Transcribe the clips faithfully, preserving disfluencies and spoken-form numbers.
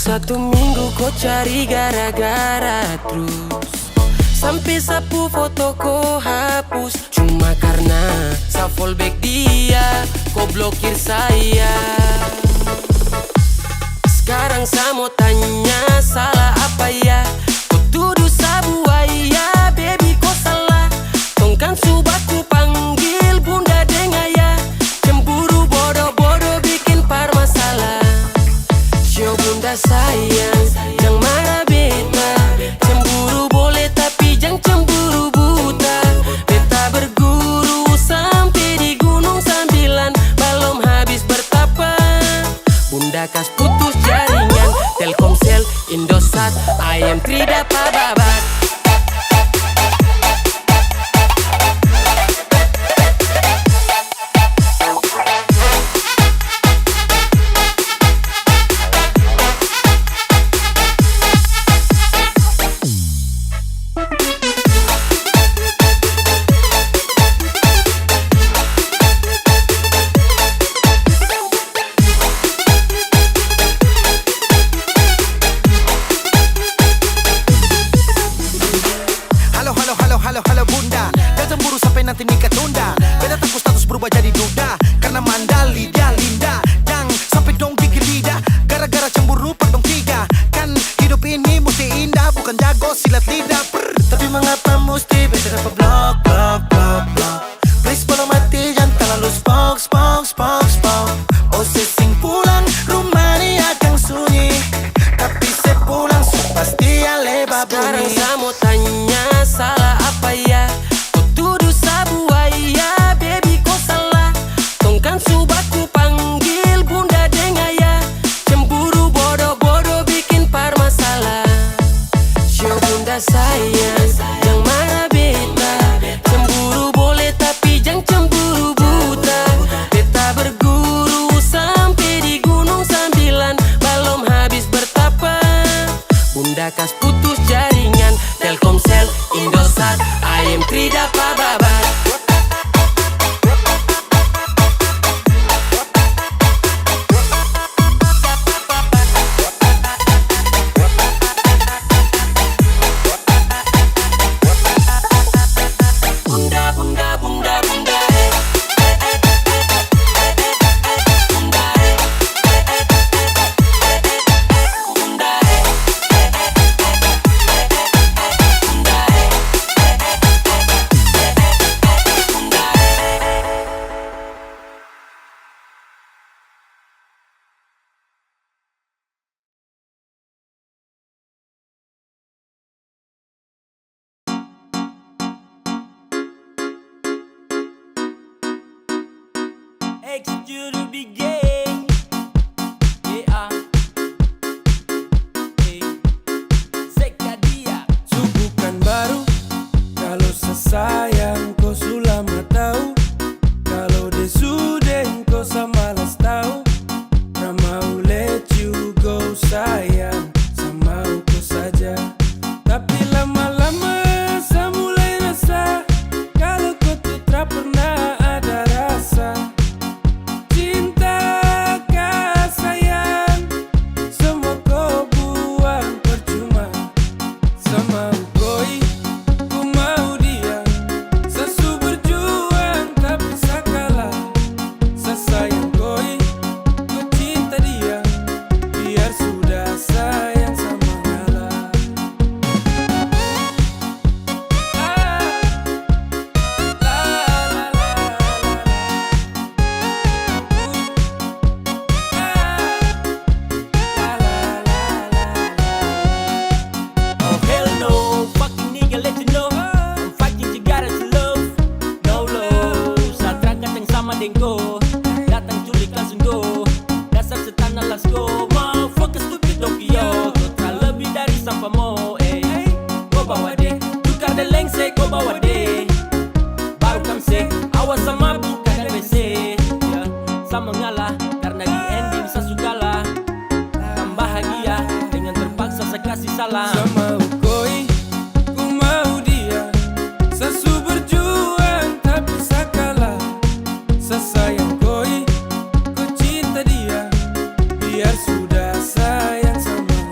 Satu minggu ko cari gara-gara terus, sampe sa pu foto ko hapus. Cuma karna sa follow back dia, ko blokir saya. Sekarang sa mo tanya, salah apa ya? Ko tuduh sa buaya, baby, ko salah. Tong kan su baku panggil bunda deng ayah. Cemburu bodoh-bodoh bikin parmasalah. Sio bunda sayang, jang marah beta. Cemburu boleh tapi jang cemburu buta. Beta berguru sampe di Gunung Sambilan, balom habis bertapa. Bunda kas putus jaringan, Telkomsel, Indosat, I M three dapa babat. Halo, halo, halo, halo, halo, bunda. Jangan cemburu sampai nanti nikah tunda. Beta takut status berubah jadi duda karena mandali dia Linda. Jang sampai dong gigit lidah gara-gara cemburu per dong tiga. Kan hidup ini mesti indah, bukan jago silat lidah. Prr. Tapi mengapa mesti beta dapat blok, blok, blok, blok? Please, belum mati, jangan terlalu spok, spok, spok, spok. Oh, se sing pulang, rumah ni akan sunyi. Tapi se pulang, su pasti ale babunyi. Sekarang sa mo tanya, salah apa ya? Ko tuduh sa buaya, baby, ko salah. Tong kan su baku panggil bunda deng ayah. Cemburu bodoh-bodoh bikin parmasalah. Sio bunda sayang, jang marah beta. Cemburu boleh tapi jang cemburu buta. Beta berguru sampe di Gunung Sambilan, balom habis bertapa. Bunda kas putus jaringan, Telkomsel, Indosat, I M three dapa babat. Execute to be gay. Yeah. Hey. Seka dia. Su bukan baru kalau sa sayang, ko su lama tau. Kalau de su deng ko sa malas tau. Ra mau let you go sayang, sa mau ko saja. Tapi lama-lama sa mulai rasa kalau ko tu tra pernah ada rasa. Cinta ka sayang, semua ko buang percuma. Sa mau koi, ku mau dia. Sa su berjuang tapi sa kalah. Sa sayang koi, ku cinta dia. Biar sudah sayang sa mengalah. Ah, la, la, la, la, la. Uh, ah. Oh hell no, fucking nigga, let you know I'm fucking cigarettes love. No low, sa tra kacang sama deng ko. Datang culik langsung go. Dasar setan alas go. Motherfucker stupid dong yo. Ko tra lebih dari sampah mo, eh. Ko bawa de, tukar de lengse, ko bawa de. Baru kam se, awas sama buka dan bese. Ya, sa mengalah, karena di ending sa su kalah. Tambah bahagia dengan terpaksa sa kasih salam. Sa mau koi, ku mau dia. Sa su berjuang tapi sa kalah. Sa sayang koi, ku cinta dia. Biar sudah sayang sa mau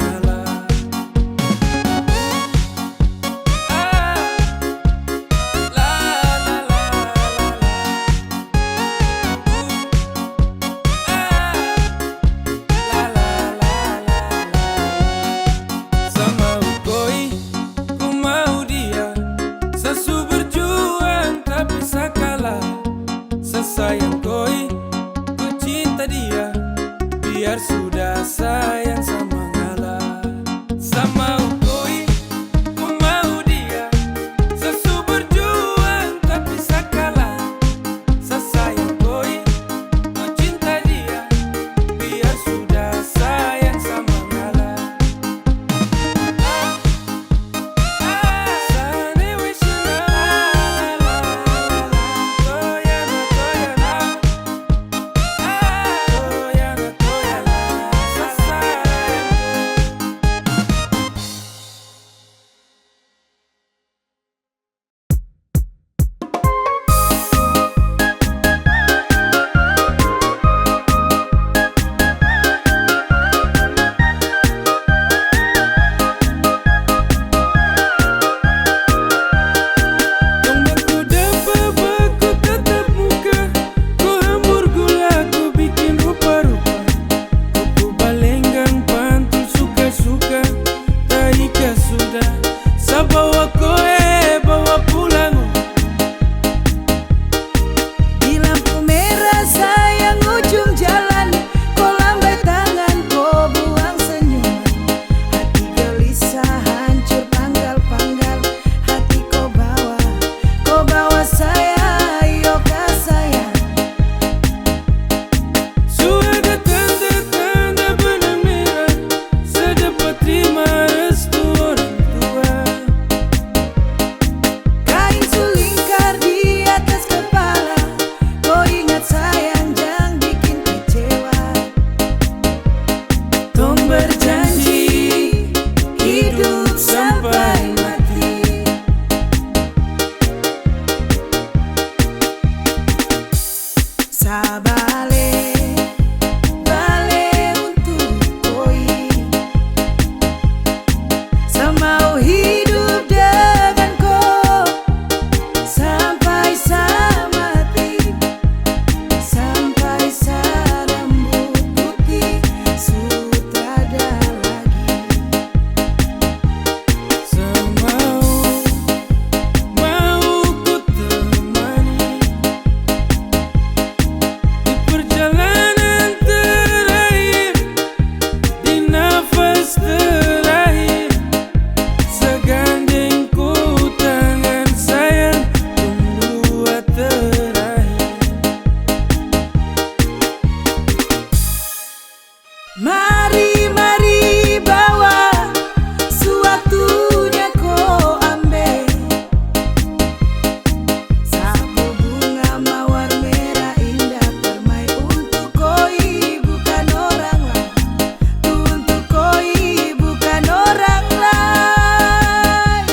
Bale, bale untuk koi. Sa mau hidup dengan ko sampai sa mati, sampai sa rambut putih su tada lagi. Sa mau, mau ku temani di perjalanan terakhir, di nafas terakhir. Sa gandeng ko tangan sayang, tunggu terakhir. Mari, mari bawa, sewaktunya ko ambe. Sapu bunga mawar merah indah permai untuk koi, bukan orang lain. Untuk koi, bukan orang lain.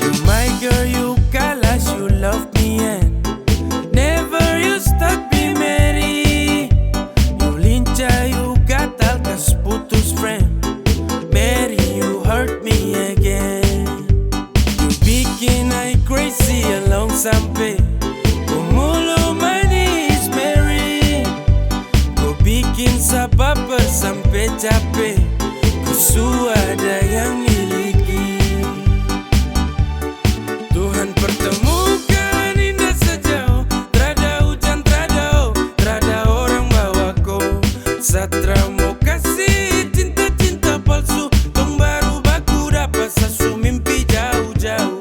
You my girl, you colors, you love me and never you stop be Mary. You lincah, you gatal, kas putus friend. Mary, you hurt me again. You bikin I crazy along sampe. Ko mulu manis, Mary. Ko bikin sa baper sampe cape. Ko su ada yang miliki. Tuhan pertemukan indah sejauh, trada hujan, trada, oh, trada orang bawa ko. Satra mo kasih cinta-cinta palsu, tong baru baku dapa sa su mimpi jauh-jauh.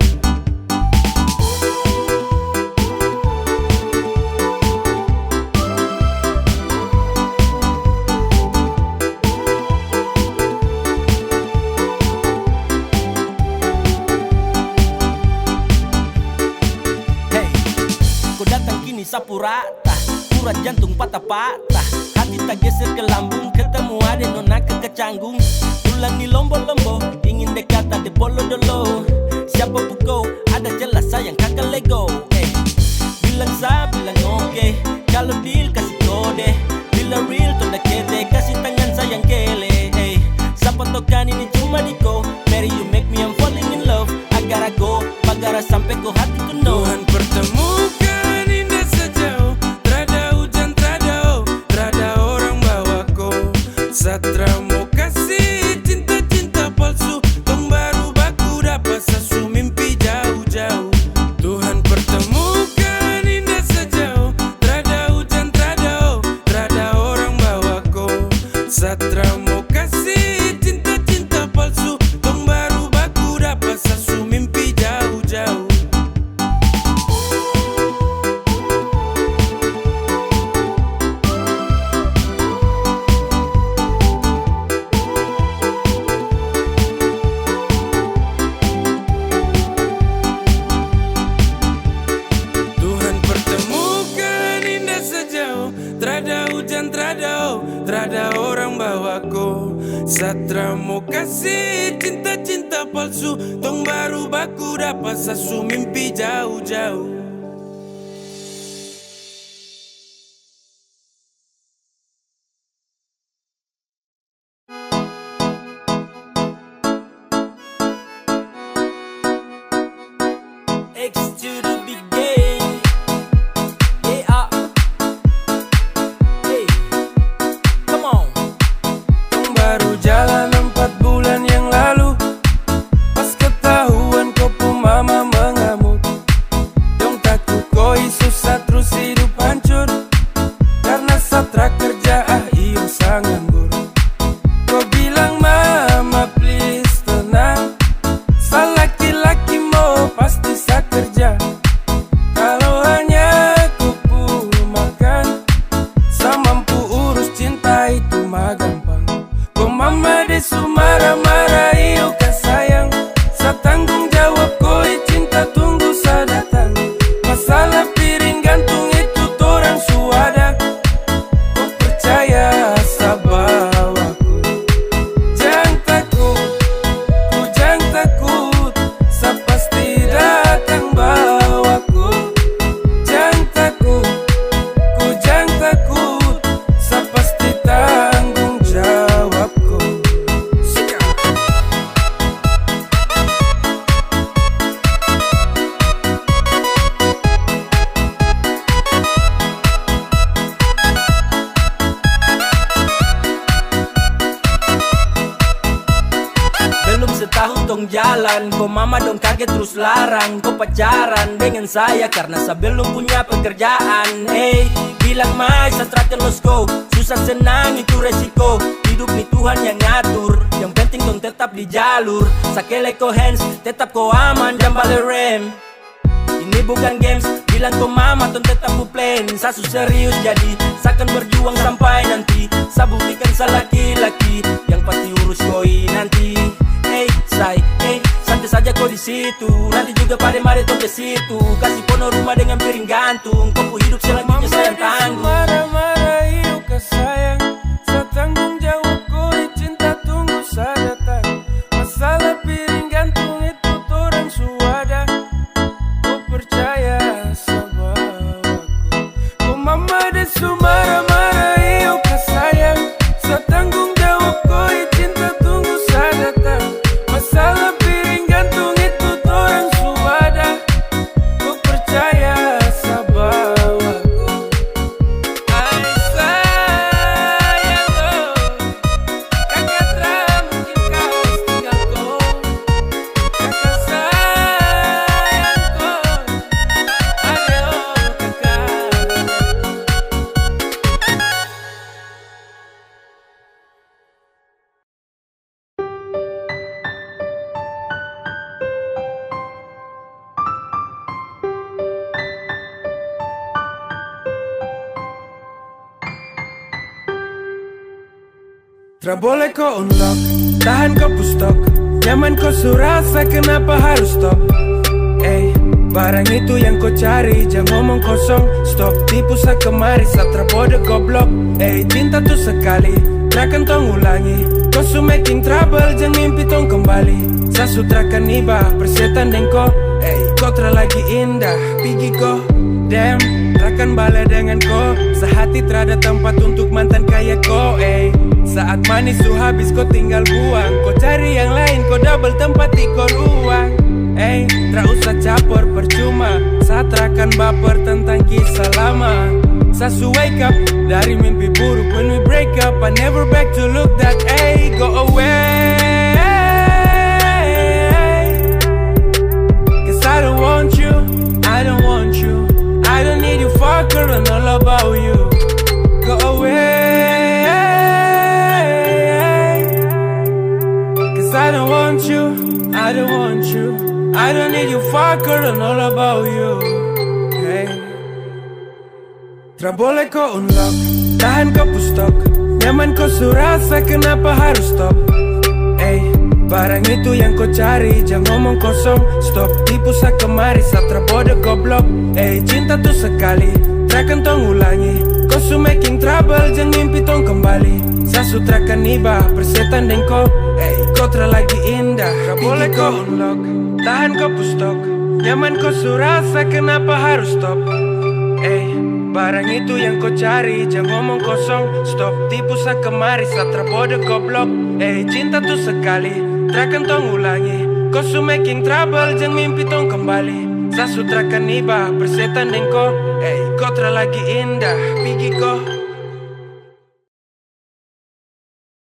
Hey, ko datang kini sapu rata, urat jantung patah-patah, hati tageser ke lambung, ketemu ade nona ke kecanggung, tulang ni lombo-lombo, ingin dekat ade bolo dolo. Siapa pu ko, ada jelas sayang kaka lego. Eh, bilang sa bilang oke, kalo deal kasih kode, bila real tunda kete, kasih tangan sayang kele. Eh, sapa tokan ini cuma di ko, Mary, you make me, I'm falling in love. Agar aku bagara sampe ko hati ku no. Tuhan pertemukan indah sejauh, trada hujan, trada, oh, trada orang bawa ko. Satra mo kasih cinta-cinta palsu, tong baru baku dapa sa su mimpi jauh-jauh. Tuhan pertemukan indah sejauh, trada hujan, trada, oh, trada orang bawa ko. Satra mo kasih cinta-cinta palsu, tong baru baku dapa sa su mimpi jauh-jauh. Tuhan pertemukan indah sejauh, trada hujan, trada, oh, trada orang bawa ko. Satra mo kasih cinta-cinta palsu, tong baru baku dapa sa su mimpi jauh-jauh. X to the big game. Yeah. Hey. Come on. Dong baru jalan empat bulan yang lalu. Pas ketahuan ko pu mama mengamuk, dong taku koi susah terus hidup hancur. Karena satra kerja ah iyo sa nganggur. Ko bilang mama please tenang, Tong jalan, ko mama dong kaget terus larang ko pacaran dengan saya karena sa belum punya pekerjaan. Hey, bilang mai sa trakan los ko, susah senang itu resiko. Hidup ni Tuhan yang ngatur, yang penting tong tetap di jalur. Sa kele ko hands, tetap ko aman, jam bale rem. Ini bukan games, bilang ko mama tong tetap ku plan. Sa su serius jadi, sa akan berjuang sampai nanti. Sa buktikan sa laki-laki yang pasti urus koi nanti. Hey, say, hey, santai saja ko di situ. Nanti juga pada mari tong ke situ. Kasih pono rumah dengan piring gantung. Ko pu hidup selanjutnya saya yang tanggung. Marah-marah, iyo ka sayang. Sa tanggung jawab koi cinta tunggu sa datang. Masalah piring gantung itu torang su ada. Ko percaya sa bawa ko. Ko mama de su marah-marah, iyo ka sayang. Sa tanggung jawab koi cinta tunggu sa datang. Masalah piring gantung itu torang su ada. Ko percaya sa bawa ko. Ai sayang ko. Kaka tra mungkin kas tinggal ko. Kaka sayang ko. Ade o kaka. Tra boleh ko unlock, tahan ko pu stok. Nyaman ko su rasa, kenapa harus stop? Ey, barang itu yang ko cari, jang ngomong kosong. Stop tipu sa kemari, sa tra bodoh goblok. Ey, cinta tu sekali, trakan tong ulangi. Ko su making trouble, jang mimpi tong kembali. Sa su trakan iba, persetan deng ko. Ey, ko tra lagi indah, pigi ko. Damn, trakan bale dengan ko. Sahati trada tempat untuk mantan kaya ko, ey. Saat manis su habis ko tinggal buang. Ko cari yang lain, ko double tempat di ko ruang. Ey, tra usah capor percuma. Sa trakan baper tentang kisah lama. Sa su wake up dari mimpi buruk when we break up. I never back to look that, ey, go away. 'Cause I don't want you, I don't want you. I don't need you, fuck girl, and all about you. Go away. 'Cause I don't want you, I don't want you. I don't need you, fuck girl, and all about you. Hey. Tra boleh ko unlock, tahan ko pu stok. Nyaman ko su rasa, kenapa harus stop? Ey, barang itu yang ko cari, jang ngomong kosong. Stop tipu sa kemari, sa tra bodoh goblok. Ey, cinta tu sekali, trakan tong ulangi. Ko su making trouble, jang mimpi tong kembali. Sa su trakan iba, persetan deng ko. Ey, ko tra lagi indah, tra boleh ko unlock. Tahan ko pu stok. Nyaman ko su rasa, kenapa harus stop? Ey, barang itu yang ko cari, jang ngomong kosong. Stop tipu sa kemari, sa tra bodoh goblok. Ey, cinta tu sekali, trakan tong ulangi. Ko su making trouble, jang mimpi tong kembali. Sa su trakan iba, persetan deng ko. Ey, ko tra lagi indah, pigi ko.